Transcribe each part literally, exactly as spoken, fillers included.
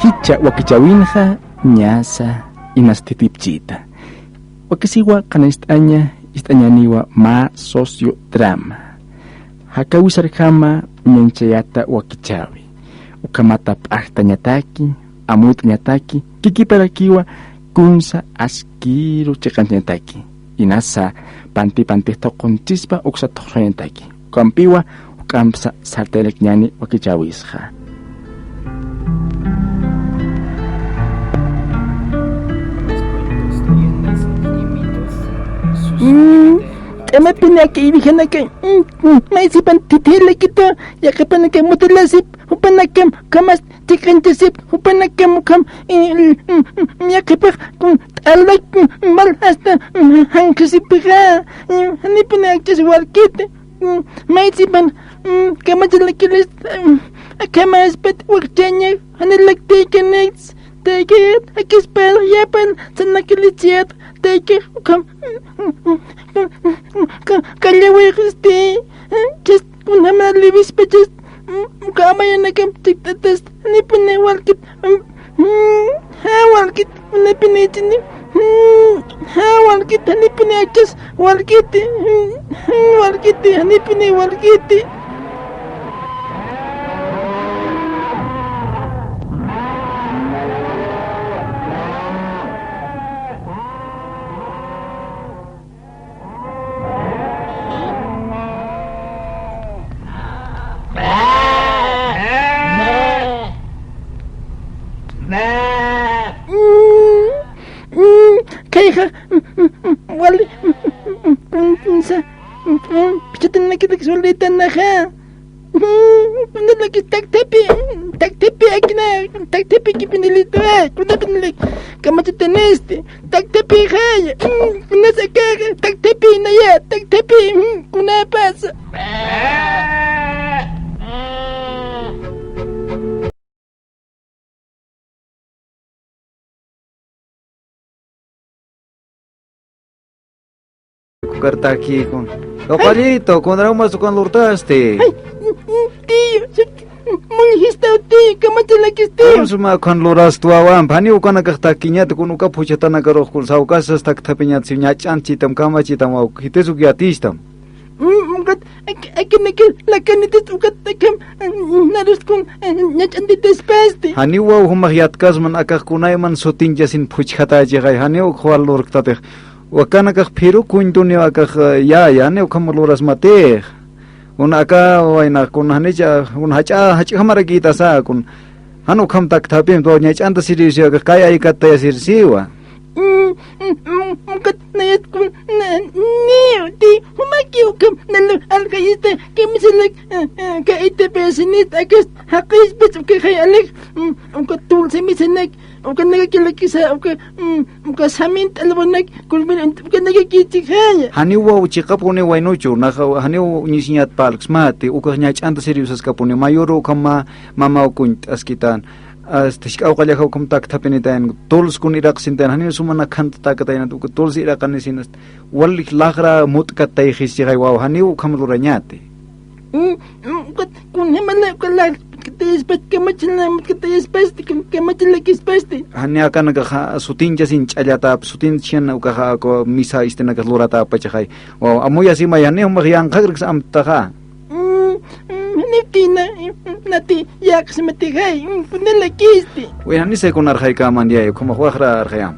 Icha wakichäwinxa ñasa inas thithipchita. Wakisiwa qhanist'aña ist'añäniwa mä socio drama. Jakäwisarjama uñanchayata wakichäwi. Ukhamata p'ajtañataki, amuyt'añataki, kikiparakiwa kunsa askiru chiqanchañataki. Inasa panti pantix thuqunchispa uksa thuqsañataki. Ukampiwa juk'ampsa sartayrakñäni wakichäwisxa. Mm, t'impinaki iwijanaka, mm, mm, maysipan thithilakita, yaqhipanaka mutilasip, jupanakam ukhamas chiqanchasip, jupanakam ukham, eh, mm, mm, yaqhipax, mm, t'alak, mm, mal hasta, mm, janqhasipixa, mm, janipuni akchas walkiti. Mm, maysipan, mm, kamachalakilis, mm, akhamaspat wakchaña, janilak taykanix, taykat, akispat, yapan, sanakilisiat, taykax, ukham, mm, mm, mm, mm, mm, ka-, kallawayxisti, mm, chist, kunjama liwispachas, mm, uka amayanakam chikt'atas, janipuni walkit, mm, mm, ja walkit, janipuni chini, mm, ja walkit, janipuni akchas, walkiti, mm, mm, walkiti, janipuni walkiti. Mm, mm, kayxa, mm, mm, mm, wali, mm, mm, mm, mm, sa, mm, mm, pichatanakitaki solitanaxa. Mm, kunalakis takthapi, takthapi akina, takthapi kipinilitu, ay, kunapinilak, kamachitanisti, takthapi jaya, mm, kunas akaxa, takthapi naya, takthapi, mm, kunapasa. Kukartaki kun. Oqallito, kunaraw mas ukan lurtasti. Ay, tío, muñjistaw, tío, kamachalakisti. Kunsuma ukan lurastwa wamp, jani ukanakax takiñat, kun uka phuchhatanakarux kun sawkasas takthapiñat, si ñach'anchitam, kamachitam, aw, jitis uk yatistam. Mm, ukat, ak-, akinakir, lakanitis ukat akham, mm, narus kun, eh, ñach'antitaspasti. Janiw waw jumax yatkasman akax kunayman sutinchasin phuchhatachixay, janiw uk jual lurktatix. Wakanakax phiru kuñtuniw akax, eh, ya, ya, janiw ukham lurasmatix. Kun aka waynax, kun janicha, kun jach'a, jach'jamarakïtasa, kun jan ukham takthapim, twa ñach'anta sirisiw akax kay aykattaya sirisiwa. Mm, mm, mm, ukat nayat kun, na, niw, ti, jumaki ukham, nalu, alkayista, kamisanak, eh, eh, ka itapasinit, akas, jaqispis, uka jay alix, mm, uka tulsimisanak, uka nakakilakisa, uka, mm, uka samin t'alwanak, kulmir, uka nakakichik jaya. Janiw waw chiqapuni waynuchu, naxa, janiw uñisiñat parlksmati, ukax ñach'anta sirisiskapuni, mayuru ukhama, mamaw kuñt'askitan. Asta jisk'aw qallajaw ukham takthapinitayan, tuls kun iraqsintayan, janiw sumana khantataykatayanat, uka tuls iraqanisinasta, walik laxra mutkatayxisixay waw, janiw ukham lurañati. Mm, mm, ukat, kunjamala, uka laxra mutkatayaspasti, kamachila mutkatayaspasti, kam-, kamachalakispasti. Jani akanakaxa sutinchasin ch'allatap, sutinchasin ukaxa, uka misa istinakas luratapachaxay. Waw, amuyasimay, jani jumax yanqhakraksa amtaxa. Mm, mm, janiw tina, mm, nati, yaqsmatixay, mm, kunalakisti. Uy, janisay kun arxaykäman yay, ukhamax waxra arxayam.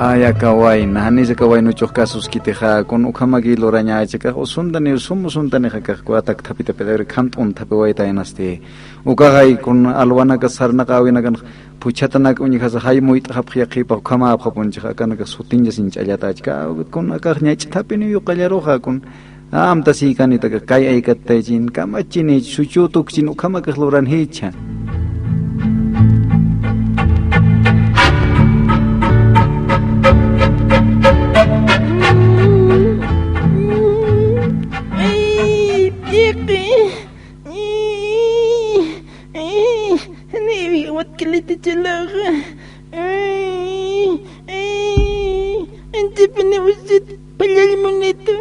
Ay, aka wayna, janis aka waynuchux kasuskitixa, kun ukhamaki lurañächakax, usuntani, usum usuntanixa akax, kun takthapitapi, khant'unthapi waytayanasti. Ukaxay, kun alwanakas sarnaqäwinakan, phuchhatanak uñjasa jay muyt'xapx yaqhipax ukhamäpxapunchix akanakax sutinchasin ch'allatachka, kun akax ñach'thapiniw yuqallaruxa kun, amtasïkanit akax kay aykattaychin, kamachinich, suchütukchin, ukhamakax luranjicha. Ay, p'iqi. Ay, ay, niwi watkiliti chalaxa. Ay, ay, antipini usit, pallallmunitu,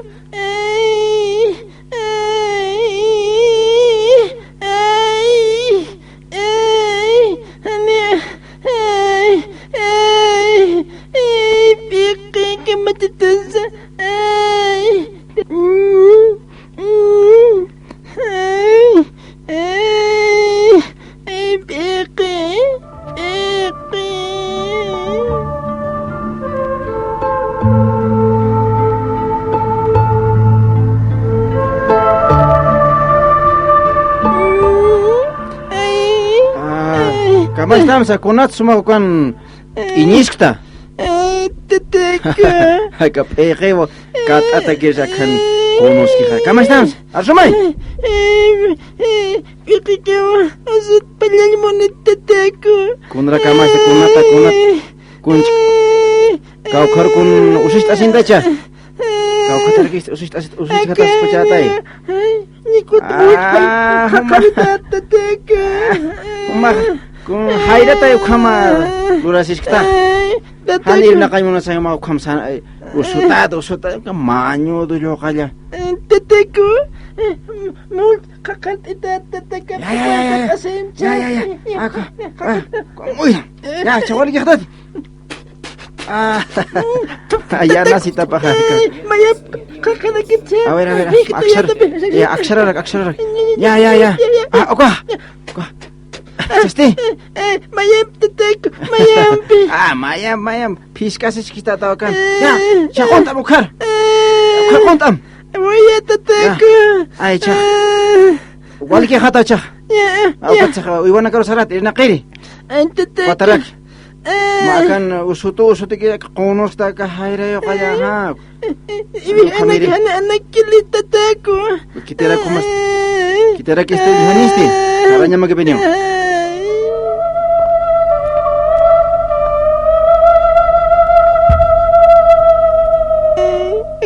Kamachtamsa, kunat suma ukan iñiskta. Ay, tataka. Aka p'iqiw kat'atakir akhan kunuskixa. Kamachtamsa, arsumay. P'iqikiw asut pallallmunit, tataka. Kunra kamachta, kunata, kunat. Kunch. Kawkhar kun usist'asintacha. Kawkhatarkist usist'asit, usist'ataskuchatay. Ay, nikut. Ah, muchpay, juma. Qhaqharitat, tataka. Juma, kun jayratay ukhama lurasiskta. Ay, tataka. Jan irnaqañ munasay juma ukham san, ay, usutat, usutat, ukham mañudu lluqalla. Tataka, mul qhaqhart'itat, tataka. Ya, ya, ya, ya. Qhaqhart'asincha. Ya, ya, ya. Ah, ku-, ah, ku-, uy. Ya, chawal kixtat. Ah, ya nasitapaxa. Ay, mayamp qhaqharakitsa. A ver, a ver, ay, akshar-, ya, aksharar, aksharar. Ya, ya, ya. Ah, uka, uka. Sasti. Ay, mayamp, tataka, mayampi. Ah, mayamp, mayamp. Phiskasiskistata ukan. Ya, chhaqunt'am ukhar. Ukhar qunt'am. Waya, tataka. Ya. Ay, chha. Walki jata chha. Ya, ya. Ukat chha, uywanakaru sarat, irnaqiri. Ay, tataka. Watarak. Eh. Makan usutu, usutu ki qunustaka jayrayuqalla, ja. Iwi, ukham iri. Anak, anak, anakili, tataka. Kitirakumas. Eh. Kitirakista, janisti. Arañamaki viniw. Eh.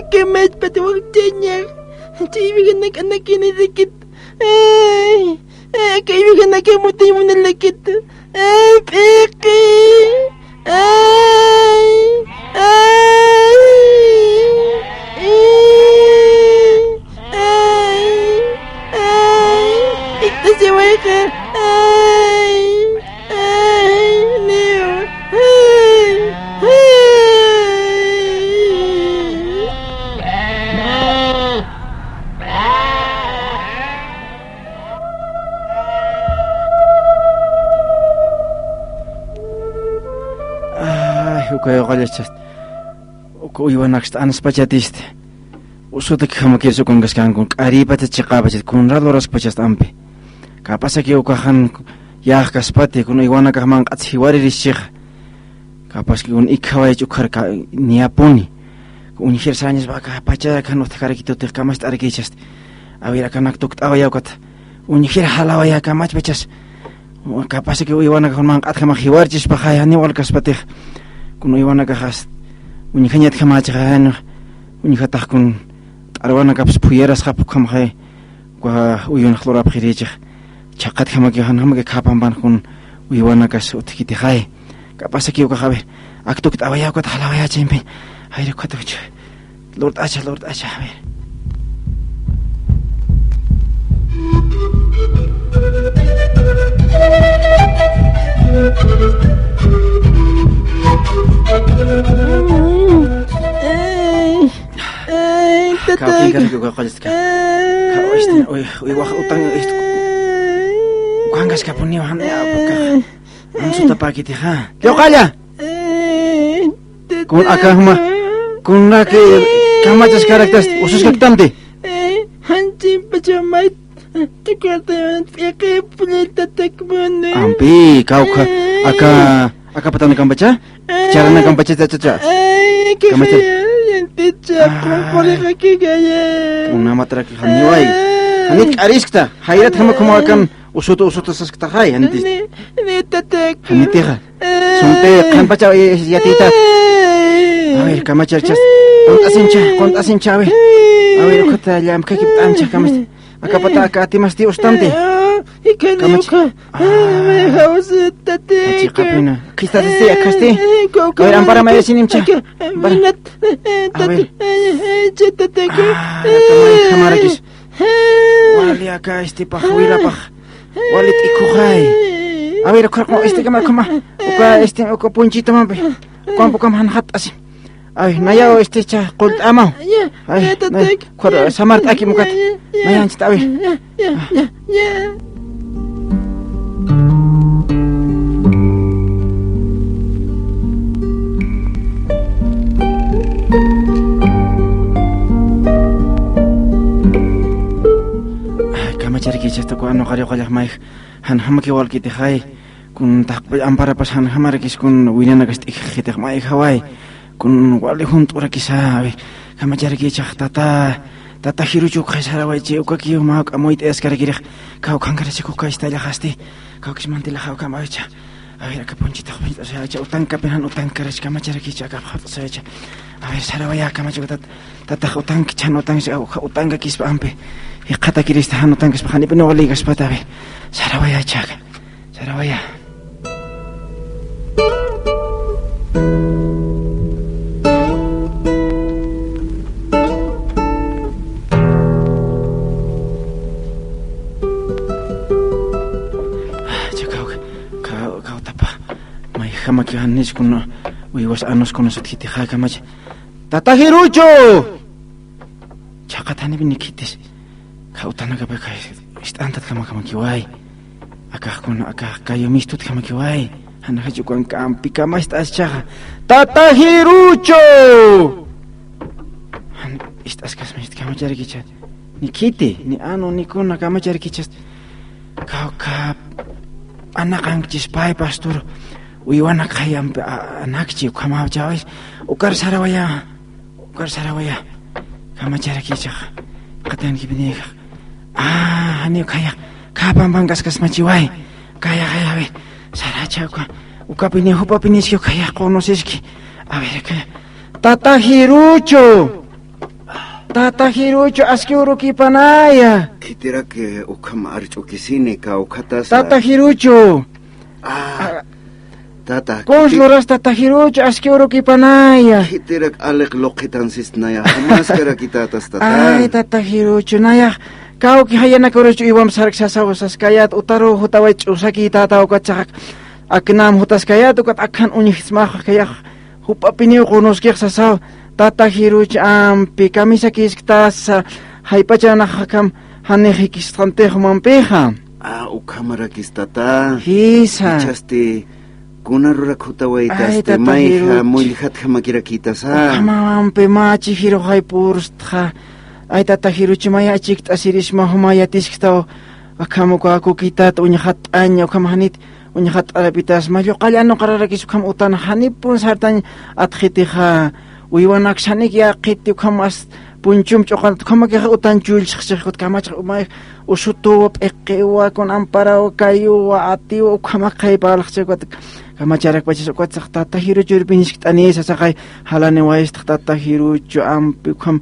Kamachpat wakchaña. Chaywi anak, anakini rikit. Ay, ay, kaywi anak mutiy munalakit. Ay, p'iqi. Ay, ay, ay, ay, ay, iktasiwayqa. Ay, ay, niw. Ay, ay. Ay, ukayuqallachas. Uka uywanaksta anspachatisti. Usutakjamakirsa ukankaskan kun k'aripachas chiqapachas kunra luraskpachas ampi. Kapasaki ukaxan yäqkaspati kun uywanakax manq'ats jiwaririschixa. Kapaski kun ikjawayach ukhar ka-, niyapuni. Uñjir sañas baka pacha kan utjkarakitutix kamast'arakichasti. A ver, akanak tukt'awayawkat. Uñjir jalawaya kamachpachas. Kapasaki uywanakax manq'atjama jiwarchispaxay janiw walkaspatix. Kun uywanakaxas uñjañatjamachaxa jan uñjatax kun t'arwanakaps phuyarasxapxamxay. Uka uyunax lurapxirichix. Chhaqatjamaki janjamaki khapampan kun uywanakas utjkitixay. Kapasaki ukax, a ver, aktukt'awayawkat jalawayachimpi. A ver, ukat uch. Lurt'acha, lurt'acha, a ver. Ay, tatay. Kawkinkaski uka qallska. Ay. Kaw, este, uy, uy, waj utan, este. Ay. Ukankaskapuniw jan, ya, uka. Ay. Ansutapakitixa. Lluqalla. Ay, tatay. Kun aka juma. Kunaki kamachaskaraktas, ususkaktamti. Ay, janchimpachamay. Tukarta p'iqi pullaytatakmuni. Ampi, kawkha, aka, aka patanakampacha, charanakampacha, cha, cha, cha. Ay, kamacha. Kaya, yanticha, ay, qunquriqakikaya. Kunamataraki janiway. Ay. Janit k'ariskta, jayrat jama kumawakan, usutu, usutu sasktaxay, janit. Ni, ni tataka. Janitixa. Sumpi, qhanpacha, eh, yatita. Ay. A ver, kamacharchas. Qunt'asincha, qunt'asincha, a ver. A ver, ukhata llamkakipt'ancha, kamachta. Akapata, aka atimasti ustamti. Ay, ay, ay, kamach-, ay, ay, jawsi, tatay. Achi, qapina. Khistatisti, akhasti. Ay, ay, ay, a ver, ampara mayasinimcha. Ay, ay, ampara. Minat, ay, ay, a ver. Tatay, ay, ay, ay, tatay. Ah, kamay, kamarakis. Ay. Wali aka, este, pax, wirapax. Wali t'ikhuxay. A ver, ukhar, este, kama, kama. Uka, este, uka punchitamampi. Ukampi, ukam janxat'asi. Ay, nayaw, este, cha, qullt'amaw. Ya, ay, ya, tatay. Nay, ukhar, samart'aki mukat. Ya, ya, ya. Nayanchita, a ver. Ya, ya, ya, ya. Ay, kamacharikichasta, uka nuqariw qallaq mayj. Janjamaki walkitixay. Kun taqpach amparapas janjamarakis kun winanakas t'ijxitix mayjaway. Kun wali junt'urakisa, a ver, kamacharakichax tata, tata Jiruchu ukxay sarawaychi, ukakiw mä juk'a muyt'ayaskarakirix, kawkhankarachik uka istallaxasti, kawkis mantilaxa ukham, a ver, cha. A ver, aka punchitax punchit'asayacha, utankapin jan utankarach, kamacharakicha, aka pxapt'asayacha. A ver, sarawaya, kamacha, tat-, tatax utanki, chan utanki, uka utankakispa ampi. Jikxatakirista jan utankispa, janipin waliykaspat, a ver. Sarawaya, chaka. Sarawaya. Chakaw, kaw, kaw tapa. Mayjamakiw janis kuna, uywas anus kuna sutjitixa, kamacha. Tata Jiruchu! Chaqat janipin nikhitis. Kawtanakapaka ist'antat kamakamakiway. Akax kuna, akax kayu mistut kamakiway. Janajachu ukan kampi kamast'aschaxa. Tata Jiruchu! Jan ist'askasmachit, kamacharakicha. Nikhiti, ni anu, ni kuna, kamacharakichas. Kawkha anaqankchis pay pastor. Uywanak khayampi, a-, anakchi, ukhamawchawis. Ukar sarawaya. Ukar sarawaya. Kamacharakichax. Qatankipinïxa. Ah, janiw khayax. Khapampan kaskasmachiway. Kaya, kaya, a ver. Saracha uka. Ukapini, jupapiniski, kaya, conoceski. A ver, kaya. Tata Jiruchu. Tata Jiruchu, aski urukipanaya. Khitirak, eh, ukham arch'ukisini, kawkhatas. Tata Jiruchu. Ah, tata, kuns luras tata Jiruchu, aski urukipanaya. Khitirak aliq luqhitan sistnaya, jumaskarakitatas tata. Ay, tata Jiruchu, nayax, kawki jayanakaruchu iwam sarksasaw saskayat, utaru jutaway ch'usaki tata, ukachax aknam jutaskayat, ukat akhan uñjismax kayax, jupapiniw conoskix sasaw, tata Jiruchu ampi, kamisakisktas, jaypachanaxakam, janix jikistxantix jumampixa. Ah, ukhamarakis tata. Jisa. Jichhasti, kuna rurak jutawaytasti, ay, tata mayja Jiruchu. Mulljatkamakirakitasa. Ukhamampi mä chijiruxay purstxa. Ay, tata Jiruchu, maya achikt'asirisma, juma yatisktaw. Akham uka kukitat uñxatt'aña, ukham janit uñxatt'arapitas, mä lluqalla nuqararakis ukham utan janipun sartañ atxitixa, uywanaks janik yäqiti ukham as punchum ch'uqantat, ukhamakixa utan chullchxchix, ukat kamachax umay usutuwa, p'iqiwa, kun amparawa, kayuwa, atiwa, ukhamak qhaypa alxchix, ukat kamacharakpachas, ukat sax tata Jiruchu irpiñskt'ani sasaxay, jalaniwaysta tata Jiruchu ampi, ukham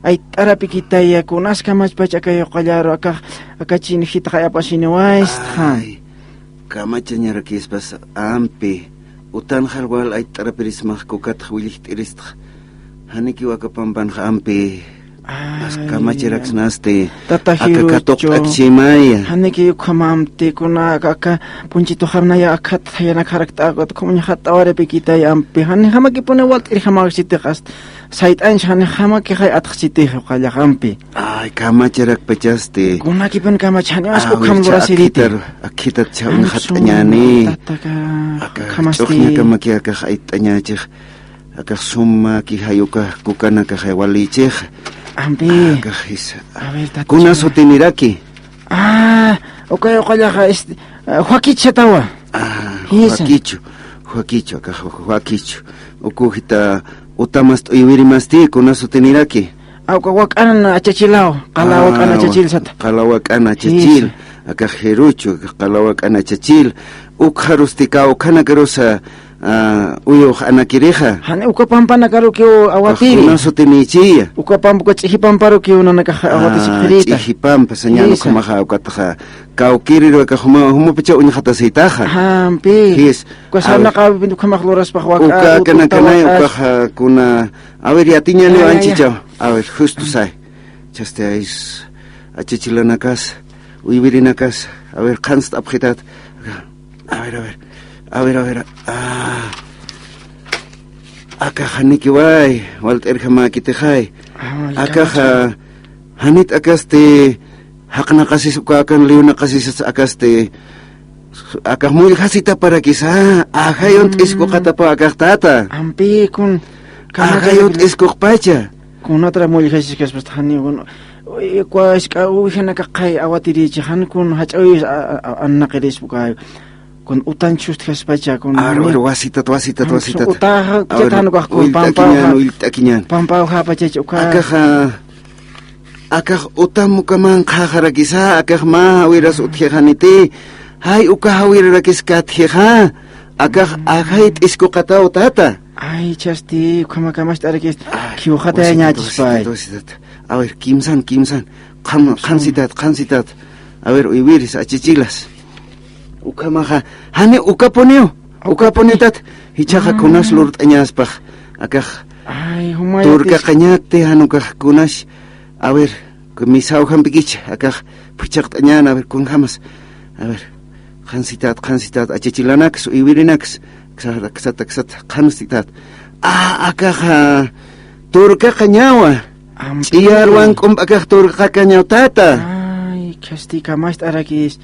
ayt'arapikitaya, kunas kamachpach aka lluqallaru, akax, aka chinjitxa apasiniwaysta. Ay. Kamachañarakispas ampi, utanxar wal ayt'arapirismax kukatx willjt'iristx, janikiw aka pampanx ampi, ay, as kamachiraksnasti, tata Jiruchu, aka katuqt'akchimaya. Janiki ukhamamti, kuna aka, aka punchituxamnaya akhat jayanakxarakt'aw, ukat ukham uñxatt'awarapikitay ampi, janixamakipuni walt'irjamaksitix, asta sayt'añch janixamakixay atxchitix uqallax ampi. Ay, kamacharakpachasti. Kunakipin kamachaniw, aski ukham lurasiriti. Akhitaru, akhitat chha uñxatt'añäni. Tata, aka, aka ukhamasti. Ch'uxñakamaki akax ayt'añächix. Akax sumaki jay uka kukanakaxay walïchix. Ampi. Akax jisa. A ver, tata. Kuna sutiniraki. Ah, uka uqallaxa, este, ah, Joaquichatawa. Ah, jisa. Joaquichu. Joaquichu, akax Joaquichu. Ukujita utamast uywirimasti, kuna sutiniraki. Awka wak'an achachilaw, qala wak'an achachil sata. Qala wak'an achachil, jisa. Akax Jiruchu, akax qala wak'an achachil. Ukxarusti kawkhanakarusa, ah, uyux anakirixa. Jani uka pampanakarukiw awatiri. Kuna sutinichiya. Uka pampa, uka ch'iji pamparukiw nanakax awatisi qhirita. Ch'iji pampa, sañan ukhamaxa, ukataxa. Kawkiriru akax juma, jumapacha uñxatasitaxa. Ampi. Jis. Uka sarnaqawipin ukhamax luraspax wak'a. Uka akanakanay, ukaxa kuna, a ver, yatiñaniw anchichaw. A ver, justo say. Chasti ays, achachilanakas, uywirinakas, a ver, qhanst'apxitat. A ver, a ver, a ver, a ver, ah. Akax janikiway, walt'irjamäkitixay. Akaxa, janit akasti, jaqnaqasis uka akan liyunaqasisas akasti, akax mulljasitaparakisa, ajay unt'iskuqatapaw akax tata. Ampi, kun, ajay unt'iskuqpacha. Kunatra mulljasiskaspas jani, kun, uy, kwa isk'a uwijanakaqay awatirïchi, jan kun jach'awis a, a, a, annaqirispa uka. Kun utanch sustjaspacha, kun... Aru, aru, wasitat, wasitat, wasitat. Utaxa, a ver, chatan ukax kun willt'akiñan, pampaw, willt'akiñan. Pampaw japachach uka. Akaxa, akax utam ukaman qhaxarakisa, akax mä jawiras utjixa niti. Jay uka jawirarakis katjixa. Akax ajay t'iskuqataw tata. Ay, chasti, ukhama kamacht'arakis. Ay, khiwxatayañachispay. Wasitat, wasitat, wasitat. A ver, kimsan, kimsan. Qhan, qhansitat, qhansitat. A ver, uywiris, achichilas. Ukhamaxa, jani ukapuniw, ukapunitat. Jichhaxa kunas lurt'añaspax. Akax. Ay, jumaya. Turkaqañati, jan ukax kunas. A ver, misaw jampikicha, akax phuchhaqt'añan, a ver, kunjamas. A ver, qhansitat, qhansitat, achichilanaks, uywirinaks. Ksat, ksat, ksat, qhansitat. A, akaxa, turkaqañawa. Ch'iyarwan k'ump'akax turkaqañaw tata. Ay, chasti kamacht'arakis.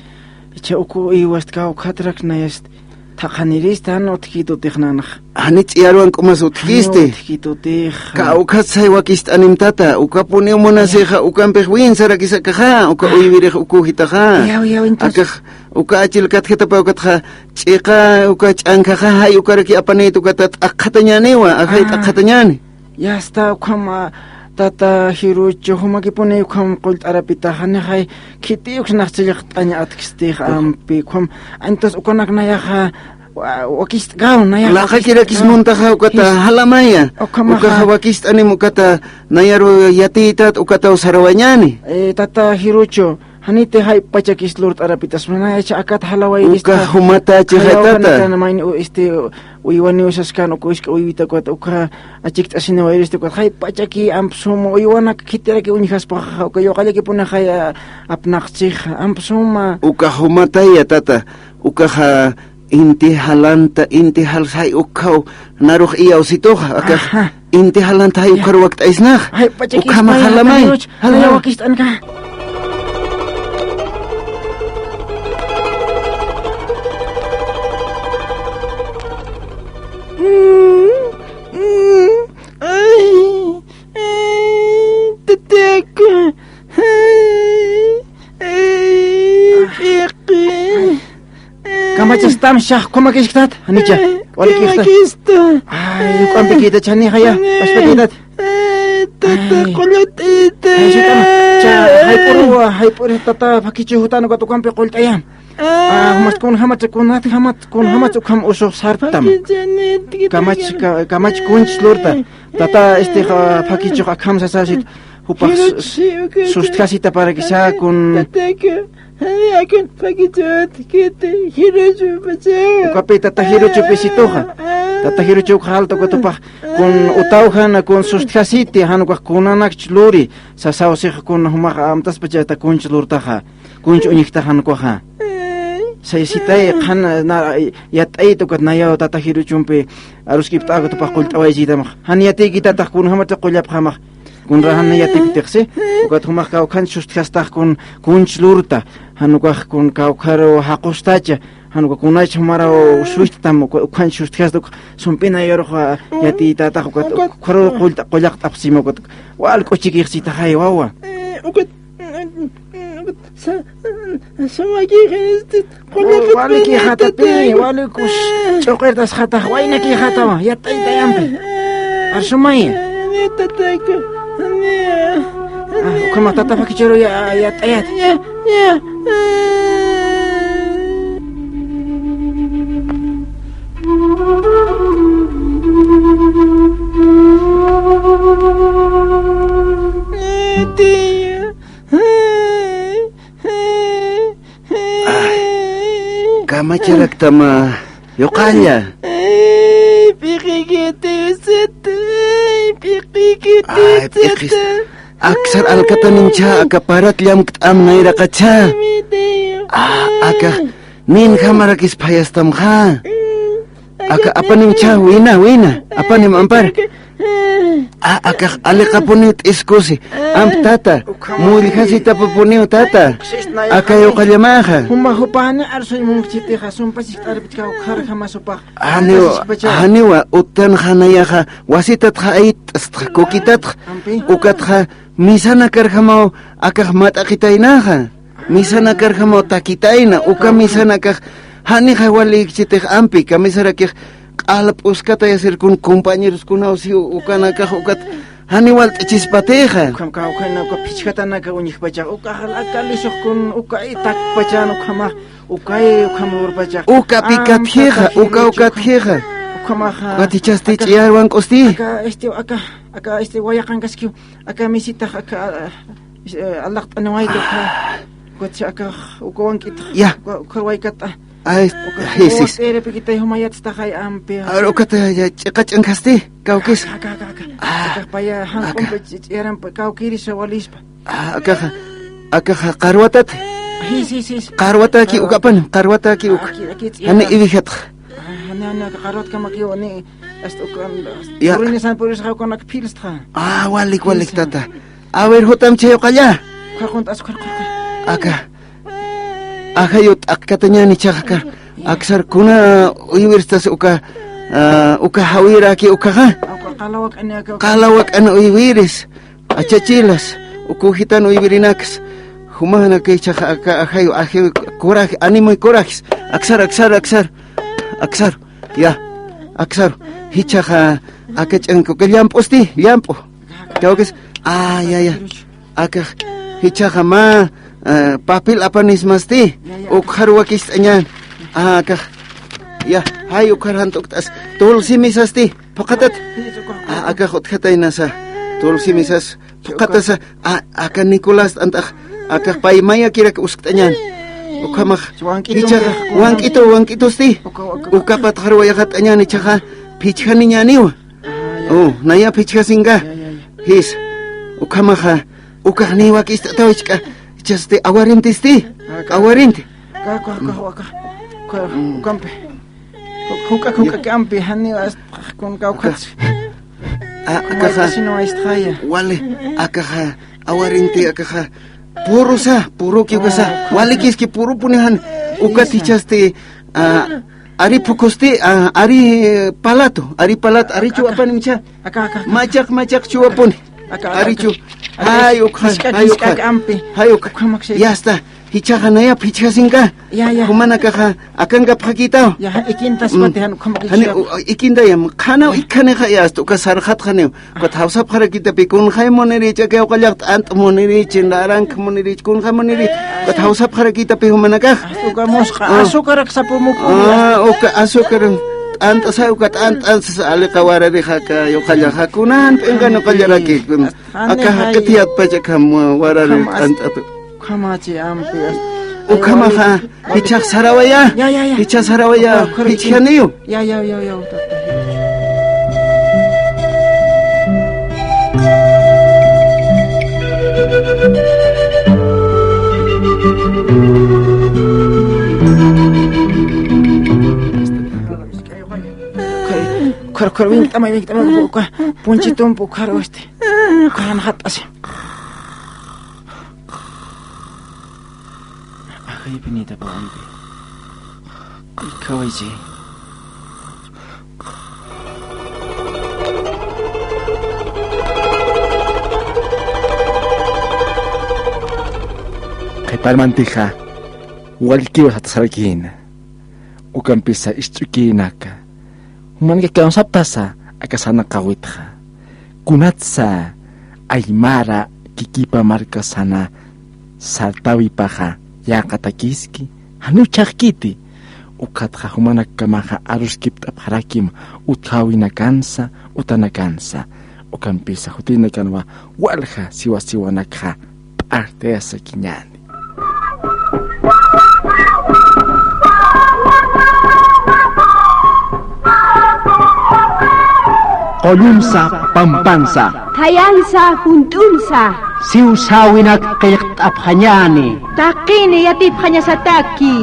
Icha uku uywast kawkhatrak nayast thaqhanirista jan utjkitutix nanx. Jani ch'iyarwan k'umas utjkisti. Jan utjkitutix. Kawkhat say wakist'anim tata, ukapuniw munasixa, ukampix winsarakis akaxa, uka uywirix ukujitaxa. Yaw, yaw, entonces. Akax, uka achil katjatapa ukatxa, ch'iqa, uka ch'ankaxa, jay ukaraki apanit ukata t'aqhatañaniwa, ajay t'aqhatañani. Yasta, ukham, a, tata Jiruchu, jumakipuni ukham qullt'arapitaxa, nixay khitiw uksnax chillqt'añ atkstix ampi, ukham, entonces ukanak nayaxa, wa-, wakist'kaw, nayaxa. Laqakirakis muntaxa ukata jalamaya. Ukhamaxa. Ukaxa wakist'anim ukata nayaru yatiytat ukataw sarawañani. Eh, tata Jiruchu, janiti jayp'pachakis lurt'arapitasma, nayacha akat jalawayrista. Uka jumatachi jaytata. Mayni, este, uywaniw saskan, uka usk'a uywita ukat, uka achikt'asiniwayrista ukat, jayp'pachaki amp suma, uywanak khitiraki uñjaspaxa, uka yuqallakipunixa, a, apnaqchix, amp suma. Uka jumataya tata, ukaxa inti jalanta, inti jal say ukhaw, narux iyawsituxa, akax. Ajá. Inti jalanta jay ukhar wakt'aysnax. Jayp'pachakis ukhama paya, jalamay. Jala, jala. Wakist'anka. Ay, ay, tataku. Ay, ay, p'iqi. Kamachastam shax, kumakisktat, janicha. Ay, walikista. Kumakista. Ay, uk'ampikita, chanixaya, ay, pashpakita. Ay, tata, ay. Qullat'ita. Ay, chata, cha, jayp'uruwa, jayp'uru tata, phakichu jutan ukat ukampi qullt'ayam. Ah, jumat kun jamat, kunat jamat, kun jamat ukham usux sartam. Phakichani, kamach, ka-, kamach kunch lurta. Tata, este, ja, phakichux akham sasasit, jupax s-, sustjasitaparakisa kun. Tataku, jani akun phakichut, kiti, Jiruchupacha. Ukapi tata Jiruchupisituxa. Tata Jiruchu uka jalta uka tupax, kun utawjana, kun sustjasiti, jan ukax kunanakch luri, sasaw six kun jumax amtaspachata kunch lurtaxa. Kunch uñjtaxa jan ukaxa. Saysitay, qhan, na, yat'ayta ukat nayaw tata Jiruchumpi aruskipt'awa ukat jupax qullt'awaychitamax. Jan yatiykitatax kunjamati qullapxamax. Kunra jan yatiykitix, si. Ukat jumax kawkhanch sustjastax kun, kunch lurta. Jan ukax kun kawkharu jaqustacha. Jan uka kunach jumaraw susttam, uka, ukhanch sustjasta uka sump'in nayarux, a, yatiykitatax ukat, ukharu qullt'a-, qullaqt'apxsima ukat. Wal k'uchikixsitaxay wawa. Ukat Sa-, sa-, wali qullaqat kijatapi, wali kus ch'uqirtasxatax, wayna kijatawa, yat'aytayampi. Arsumaya. Ni tataku, ni. Ah, ukhama tata phakichuru ya, yat'ayat. Ya, ya. Ni tía. Ay, kamacharaktam yuqalla. Ay, p'iqikiti, usat, ay, p'iqikiti, ay, p'iqis. Aksar alkatanimcha, aka parat llamkt'am nayraqacha. Ay, mi Dios. Ah, aka, ninjamarakis phayastamxa. Aka apanimcha wina, wina, apanim ampar. A, akax aliqapuniw t'iskusi. Amp tata, mullxasitapapuniw tata. Aka yuqallamaxa. Juma jupani arsuy munkchitixa, sumpasicht'arpitkaw kharjamasupax. Janiwa, janiwa, utanxa nayaxa, wasitatxa ayt'astxa, kukitatxa, ukatxa, misanakarjamaw, akax mat'aqitaynaxa. Misanakarjamaw takitayna, uka misanakax Janixa walïkchitix ampi, kamisarakix q'ala p'uskatayasirkun compañeroskunaw si ukanakax ukat jani walt'chispatixa. Ukham kawkhana uka phichhatanaka uñjpachax, uka jalaka lisuqkun, uka itakpachan ukhamax, ukay ukham lurpachax. Ukapi katjixa, uka ukatjixa. Ukhamaxa. Ukat jichhasti ch'iyarwankusti. Aka, este, aka, aka, este, wayaqankaskiw. Aka misitax, aka, eh, alaqt'aniwayta, aka, ukachi, aka, uka wank'itax, ya, uka, uka waykata. Ay, uka, ay, sí, sí. Uka, ere pikitay jumayatstaxay ampi. Ahora, ukata, ya, ch'iqa ch'ankasti, kawkis. Aka, aka, aka, aka. Ah, aka, paya, aka. Janq'umpi, chi-, ch'iyarampa, kawkirisa walispa. Ah, akaxa, akaxa, qarwatat. Sí, sí, sí, sí. Qarwataki, ah, ukapan, qarwataki, ah, uk. Aquí, aquí, jani ch'iyara. Iwijatx. Ah, jani, jani, aka qarwatkamaki, ni, hasta uka, ya. Purinisan, purisaxa, ukanak philstxa. Ah, walik, walik, sí, sí, tata. A ver, jutam chayuqalla. Uka qunt'as, uka, uka, uka. Aka. Ajayu t'aqkatañäni ichhaxa aka. Aksar kuna uywirstas uka, ah, uka jawiraki ukaxa. Uka qalawak'ani aka. Qalawak'an uywiris. Achachilas. Ukujitan uywirinaks. Jumanaka ichhaxa aka ajayu, ajayu coraje, ánimo y corajes. Aksar, aksar, aksar. Aksar. Ya. Aksar. Jichhaxa aka ch'anka uka llamp'usti, llamp'u. Kawkis, ah, ya, ya. Akax, jichhaxa mä, eh, papel apanismasti, ya, ya, ukxar wakist'añän. Ah, akax, ya, jay ukxar jant'ukt'as. Tulsi misasti, phuqhatat. Ah, akax utjataynasa. Tulsi misas, phuqhatasa. Ah, aka Nicolás t'ant'ax, akax pay mayakirak uskt'añän. Ukhamax, jichhaxa, wank'itu, wank'itusti. Uka, uka. Ukapat jarwayaxat'añän jichhaxa, phichhaniñäniwa. Ah, ya. Oh, naya phichhasinka. Ya, ya, ya. Jis. Ukhamaxa, ukax niy wakist'ataw jichhka, jichhasti awarintisti. Ah, ka-, awarinti. Ka-, ka-, ka-, ka-, ka-, mm, ukampi. Ju-, juk'a, juk'a, ya, kampi, jani, hasta kun kawkhat. Aka-, a-, akaxa. Wali, akaxa, awarinti, akaxa. Purusa, puruki ukasa. Oh, walikiski purupuni jan. Ukat jichhasti, ah, ari phukusti, ah, ari, eh, palato, ari palato, ari chuwapani micha. Aka, aka, aka. Machaq, machaq chuwapuni. Aka, aka, ari chu-, aka. Jay ukxa, jay ukxa. Jay ukxa. Ukhamax. Ya está. Jichhaxa naya phichhasinka. Ya, ya. Jumanakaxa akankapxakitaw. Ya, ikintaspati jan ukhamax. Jani, u-, ikintayam. Qhanaw ikhanixa ya, hasta uka sarxatxaniw. Ukat jawsapxarakitapi kunxay munirichi, aka uqallax t'ant munirichi, naranj munirichi, kunxay munirichi. Ukat jawsapxarakitapi jumanakax. Uka musqa azúcarak sapumuku. Ah, uka azúcar t'ant'asa, uka t'ant'asa, aliqa wararixa aka uqallaxa kunan p'inqan uqallaraki. Aka jaqitiyatpach aka warari t'ant'atu. Ukhamachi ampi. Ukhamaxa, jichhax sarawaya. Ya, ya, ya. Jichhax sarawaya. Ukhamaxa, ukhamaxa. Jichhaniyu. Ya, ya, ya, ya. Ukhar, ukhar, wint'amay, wint'amay, uka, punchitumpu, ukhar, este. Ukhar, janxat'asi. Ajaypinita pawampi. Ikawaychi. Qhiparmantixa, walikiw satasarkïna. Ukampisa ist'ukïnaka. Jumanakax kawsaptasa aka sarnaqäwitxa. Kunatsa aymara kikipa markasana sartäwipaxa yäqatakiski, janiw chhaqkiti. Ukatxa jumanakamaxa aruskipt'apxarakim utjäwinakansa, utanakansa. Ukampisa jutinakanwa walja siwa siwanakxa p'artayasakiñäni. Qullunsa, pampansa. Thayansa, junt'unsa. Siwsäwinak qillqt'apxañäni. Taqini yatipxañasataki.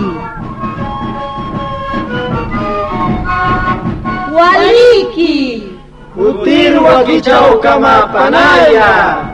Waliki. Jutir wakichäwkamapanaya.